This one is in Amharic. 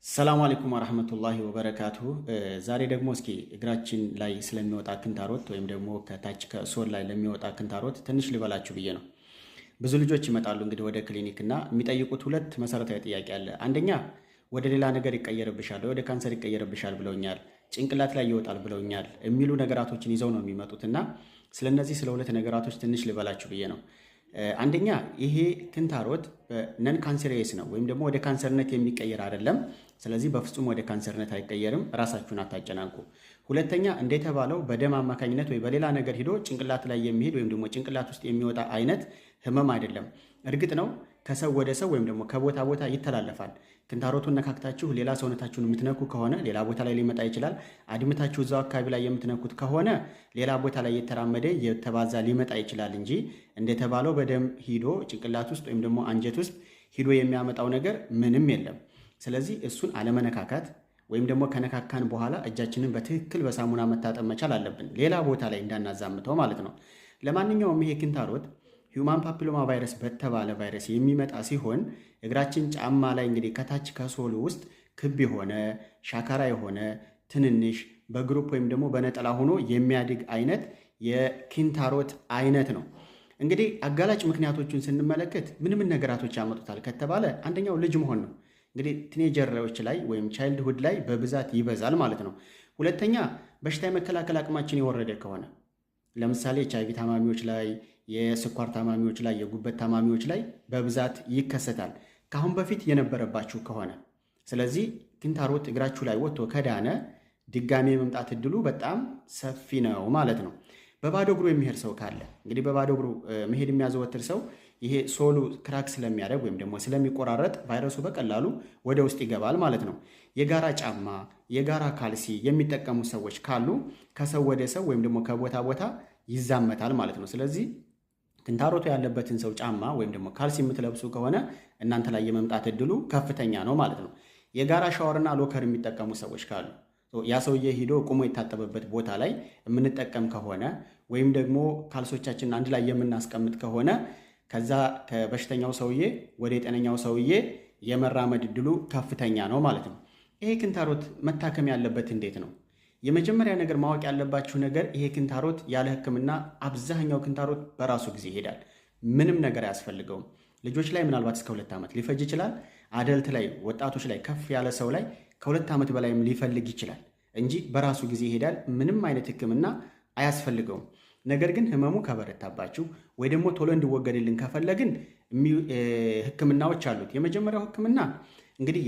ሰላም አለይኩም ወራህመቱላሂ ወበረካቱሁ። ዛሬ ደግሞ እስኪ እግራችን ላይ ስለሚወጣ ክንታሮት ወይም ደግሞ ከታች ከ sole ላይ ለሚወጣ ክንታሮት ትንሽ ልበላችሁ ብዬ ነው። ብዙ ልጆች ይመጣሉ እንግዲህ ወደ ክሊኒክ እና የሚጠይቁት ሁለት መሰረታዊ ጥያቄ አለ። አንደኛ ወደ ሌላ ነገር ይቀየርብሻል፣ ወደ ካንሰር ይቀየርብሻል ብለውኛል፣ ጭንቅላት ላይ ይወጣል ብለውኛል የሚሉ ነገራቶችን ይዘው ነው የሚመጡት እና ስለነዚህ ስለ ሁለት ነገራቶች ትንሽ ልበላችሁ ብዬ ነው። አንደኛ ይሄ ክንታሮት non cancerous ነው ወይም ደግሞ ወደ ካንሰርነት የሚቀየር አይደለም። ስለዚህ በፍጹም ወደ ካንሰርነት አይቀየርም። ራሳችሁን አታጨናንቁ። ሁለተኛ እንደተባለው በደም አማካኝነት ወይ በሌላ ነገር ሂዶ ጭንቅላት ላይ የሚሄድ ወይም ደግሞ ጭንቅላት ውስጥ የሚወጣ አይነት ህመም አይደለም። እርግጥ ነው ከሰው ወደ ሰው ወይም ደግሞ ከቦታ ቦታ ይተላለፋል። ክንታሮቱን ነካክታችሁ ሌላ ሰውነታችሁን የምትነኩ ከሆነ ሌላ ቦታ ላይ ሊመጣ ይችላል። አድምታችሁ እዛው አካባቢ ላይ የምትነኩት ከሆነ ሌላ ቦታ ላይ የተራመደ የተባዛ ሊመጣ ይችላል እንጂ እንደተባለው በደም ሂዶ ጭንቅላት ውስጥ ወይም ደግሞ አንጀት ውስጥ ሂዶ የሚያመጣው ነገር ምንም የለም። ስለዚህ እሱን አለመነካካት ወይም ደግሞ ከነካካን በኋላ እጃችንን በትክክል በሳሙና መታጠብ መቻል አለብን፣ ሌላ ቦታ ላይ እንዳናዛምተው ማለት ነው። ለማንኛውም ይሄ ክንታሮት human papilloma virus በተባለ ቫይረስ የሚመጣ ሲሆን እግራችን ጫማ ላይ እንግዲህ ከታች ከ sole ኡ ውስጥ ክብ የሆነ፣ ሻካራ የሆነ፣ ትንንሽ በ group ወይም ደግሞ በነጠላ ሆኖ የሚያድግ አይነት የኪንታሮት አይነት ነው። እንግዲህ አጋላጭ ምክንያቶቹን ስንመለከት ምን ምን ነገራቶች ያመጡታል ከተባለ አንደኛው ልጅ መሆን ነው። እንግዲህ teenager ኦች ላይ ወይም childhood ላይ በብዛት ይበዛል ማለት ነው። ሁለተኛ በሽታ የመከላከል አቅማችን የወረደ ከሆነ፣ ለምሳሌ ኤች አይቪ ታማሚዎች ላይ፣ የስኳር ታማሚዎች ላይ፣ የጉበት ታማሚዎች ላይ በብዛት ይከሰታል። ከአሁን በፊት የነበረባችሁ ከሆነ፣ ስለዚህ ክንታሮት እግራችሁ ላይ ወጥቶ ከዳነ ድጋሜ የመምጣት እድሉ በጣም ሰፊ ነው ማለት ነው። በባዶ እግሩ የሚሄድ ሰው ካለ፣ እንግዲህ በባዶ እግሩ መሄድ የሚያዘወትር ሰው ይሄ sole ኡ crack ስለሚያደርግ ወይም ደግሞ ስለሚቆራረጥ ቫይረሱ በቀላሉ ወደ ውስጥ ይገባል ማለት ነው። የጋራ ጫማ፣ የጋራ ካልሲ የሚጠቀሙ ሰዎች ካሉ ከሰው ወደ ሰው ወይም ደግሞ ከቦታ ቦታ ይዛመታል ማለት ነው። ስለዚህ ክንታሮቱ ያለበትን ሰው ጫማ ወይም ደግሞ ካልሲ የምትለብሱ ከሆነ እናንተ ላይ የመምጣት እድሉ ከፍተኛ ነው ማለት ነው። የጋራ shower ና locker የሚጠቀሙ ሰዎች ካሉ፣ ያ ሰውዬ ሂዶ ቁሞ የታጠበበት ቦታ ላይ የምንጠቀም ከሆነ ወይም ደግሞ ካልሶቻችንን አንድ ላይ የምናስቀምጥ ከሆነ ከዛ ከበሽተኛው ሰውዬ ወደ የጤነኛው ሰውዬ የመራመድ እድሉ ከፍተኛ ነው ማለት ነው። ይሄ ክንታሮት መታከም ያለበት እንዴት ነው? የመጀመሪያ ነገር ማወቅ ያለባችሁ ነገር ይሄ ክንታሮት ያለ ሕክምና አብዛኛው ክንታሮት በራሱ ጊዜ ይሄዳል። ምንም ነገር አያስፈልገውም። ልጆች ላይ ምናልባት እስከ 2 ዓመት ሊፈጅ ይችላል። Adult ላይ፣ ወጣቶች ላይ፣ ከፍ ያለ ሰው ላይ ከ2 ዓመት በላይም ሊፈልግ ይችላል እንጂ በራሱ ጊዜ ይሄዳል። ምንም አይነት ሕክምና አያስፈልገውም። ነገር ግን ህመሙ ከበረታባችሁ ወይ ደግሞ ቶሎ እንዲወገድልን ከፈለግን ሕክምናዎች አሉት። የመጀመሪያው ሕክምና እንግዲህ